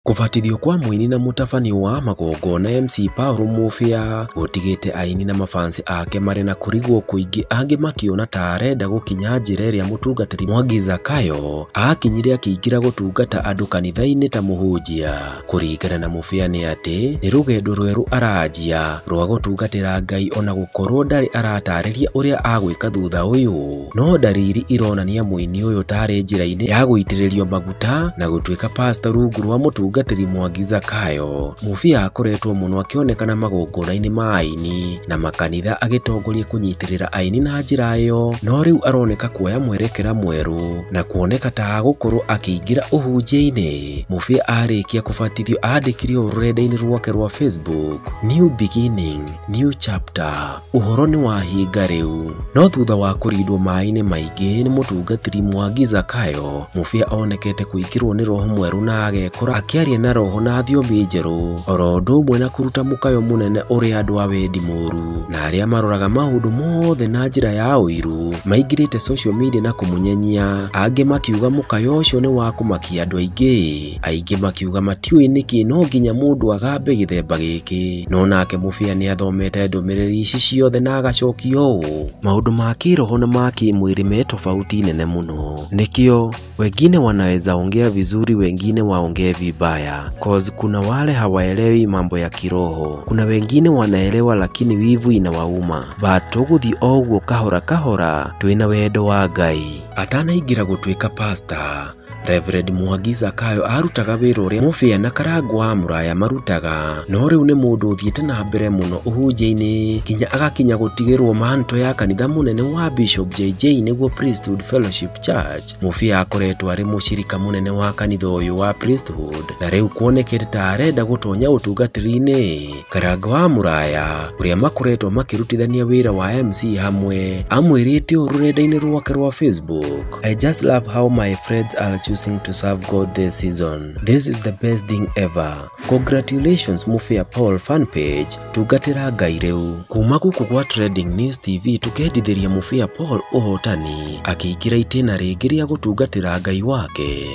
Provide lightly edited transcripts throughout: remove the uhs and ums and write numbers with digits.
Kũbatithio kwa mũini na mũtabania wa magongona MC Paul Mũbĩa gũtigĩte aini na mafansi ake marĩ na kũrigwo kũingĩ, angĩ makĩona ta arenda gũkinya njĩra ĩrĩa mũtungatĩri Mwangi Zakayo akinyire akĩingĩra gũtungata andũ kanitha-inĩ ta mũhunjia. Kũringana na Mũbĩa nĩ atĩ nĩ rũgendo rwerũ aranjia rwa gũtungatĩra Ngai, ona gũkorwo ndarĩ aratarĩria ũrĩa agwĩka thutha ũyũ, no ndariri ironania mũini ũyũ tarĩ njĩra-inĩ ya gũitĩrĩrio maguta na gũtuĩka pastor rungu rwa mũtungatĩri Mwangi Zakayo. Mũbĩa akoretwo mũno akĩonekana magongona-inĩ ma aini na makanitha agĩtongoria kũnyitĩrĩra aini na njĩra ĩyo, no rĩu aroneka kuoya mwerekera mwerũ na kuoneka ta agũkorwo akĩingĩra ũhunjia-inĩ. Mũbĩa arĩkia kũbatithio andĩkire ũũ rũrenda-inĩ rwake rwa Facebook: "New beginning, new chapter, ũhoro nĩ wahinga rĩu." No thutha wa kũrindwo maĩ-inĩ maingĩ nĩ mũtungatĩri Mwangi Zakayo, Mũbĩa onekete kũingĩrwo nĩ roho mwerũ na agekora akĩaria na roho na thiomi njerũ, oro ũndũ ũmwe na kũruta mũkayo mũnene ũrĩa andũ a wendi mũru na arĩa maroraga maũndũ mothe na njĩra ya ũiru maingĩrĩte social media na kũmũnyenyia, angĩ makiuga mũkayo ũcio nĩ wa kũmakia andũ aingĩ, aingĩ makiuga matiũĩ nĩkĩ no nginya mũndũ agambe gĩthemba gĩkĩ. No nake Mũbĩa nĩ athomete ndũmĩrĩri ici ciothe na agacokia ũũ: maũndũ ma kĩroho na ma kĩmwĩrĩ me tofauti nene mũno, nĩkĩo wengine wanaweza ongea vizuri, wengine waongee vibaya, cause kuna wale hawaelewi mambo ya kiroho, kuna wengine wanaelewa lakini wivu inawauma, but tũgũthiĩ o ũguo kahora kahora twĩna wendo wa Ngai. Atanaingĩra gũtuĩka pastor, Reverend Mwangi Zakayo arutaga wĩra ũrĩa Mũbĩa na Karangũ wa Mũraya marutaga, no rĩu nĩ mũndũ ũthiĩte na mbere mũno ũhunjia-inĩ nginya agakinya gũtigĩrwo manto ya kanitha mũnene wa Bishop JJ nĩguo Priesthood Fellowship Church. Mũbĩa akoretwo arĩ mũcirika mũnene wa kanitha ũyũ wa Priesthood na rĩu kuonekete ta arenda gũtonya ũtungatĩri-inĩ. Karangũ wa Mũraya ũrĩa makoretwo makĩrutithania wĩra wa MC hamwe amwĩrĩte ũũ rũrenda-inĩ rwake rwa Facebook: "I just love how my friends are choosing to serve God this season. This is the best thing ever. Congratulations Mũbĩa Paul fan page, tungatĩra Ngai rĩu." Kuma gũkũ gwa Trending News TV tũkendithĩria Mũbĩa Paul ũhotani akĩingĩra itĩna rĩngĩ rĩa gũtungatĩra Ngai wake.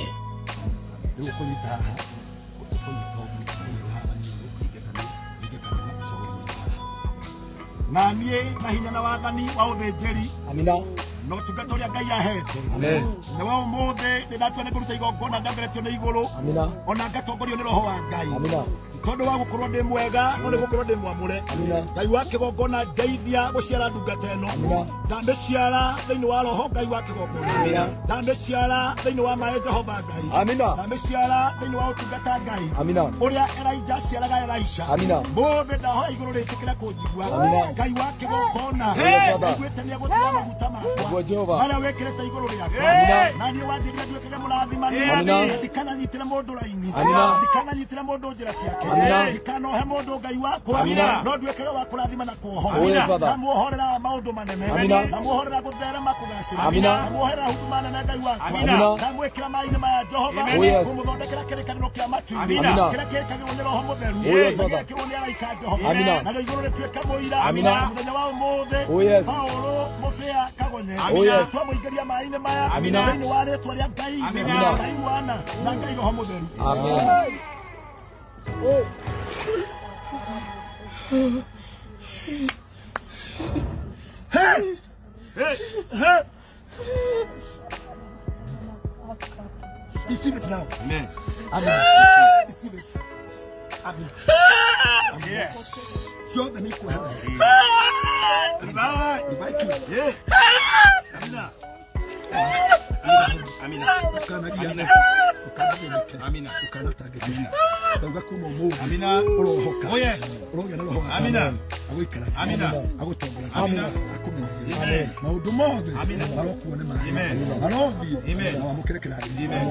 Rĩu ũkũnyita haha, ũkũnyita ũguo, ũkũnyita haha hanini, ũhinge kanua, ũcoke ũnyite haha. Na niĩ na hinya na wathani wa ũthĩnjĩri Amina. na ũtungata ũrĩa Ngai ahete Amen. nĩ wa ũmũthĩ nĩ ndatua nĩ kũruta igongona ndongoretio nĩ igũrũ Amina. ona ngatongorio nĩ roho wa Ngai. Amina. Tondũ wa gũkorwo ndĩ mwega no nĩ gũkorwo ndĩ mwamũre. Amina. Ngai wa kĩgongona ndeithia gũciara ndungata ĩno. Amina. Ndamĩciara thĩinĩ wa roho Ngai wa kĩgongona. Amina. Ndamĩciara thĩinĩ wa maĩ Jehova Ngai. Amina. Ndamĩciara thĩinĩ wa ũtungata Ngai. Amina. Ũrĩa Elijah aciaraga Elisha. Amina. Mũthĩ ndahoya igũrũ rĩtĩkĩre kũnjigua. Amina. Ngai wa kĩgongona Yes, Father. ndaiguĩte nĩ egũtiga maguta makwa Nĩguo Jehova. marĩa wĩkĩrĩte igũrũ rĩakwa. Amina. Na niĩ wanjĩrire nduĩkage mũrathimani. Amina. Ndikananyitĩre mũndũ raini. Amina. Ndikananyitĩre mũndũ njĩra ciake. Amina. Ndikanohe mũndũ Ngai wakwa. Amina. No nduĩkage wa kũrathima na kuohora. Oh, yes, Father. Ndamuohorera maũndũ manene. Amina. Ndamuohorera gũtherema kũgacĩra. Amina. Ndamuohorera huduma nene Ngai wakwa. Amina. Ndamwĩkĩra maĩ-inĩ maya Jehova. Oh, yes. Kũmũthondekera kĩrĩkanĩro kĩa matu-inĩ. Amina. Kĩrĩa kĩĩkagĩrwo nĩ Roho Mũtheru. Oh, yes, Father. Gĩgekĩrwo nĩ araika a Jehova. Amina. Narĩo igũrũ rĩtuĩke mũira. Amina. Mũthenya wa ũmũthĩ. Oh, yes. Paũlũ Mũbĩa Kagonye. Oh, yes. Twamũingĩria maĩ-inĩ maya. Amina. Thĩinĩ wa rĩtwa rĩa Ngai. Amina. Ngai Mwana na Ngai Roho Mũtheru. Amen. Hey! Hey! Hey! Receive it now. Amen. Amen. Receive it. Amen. Yes. Ciothe nĩ ikuhewe. Bye. Divide you. Yeah. Amina. Amina. Ũkanagia. Ũkanagia. Amina. Ũkanatangĩka. Amina. Ndauga kuma ũmũthĩ. Amina. Ũrohoka. Oh yes. Ũrogĩa na roho wa Amina. Agũikaragia. Amina. Agũtongoragia. Amina. Akũmenyagĩrĩra. Amen. Maũndũ mothe Amina. marokuo nĩ maĩ. Amen. Marothiĩ Amen. na wamũkĩre kĩrathimo. Amen.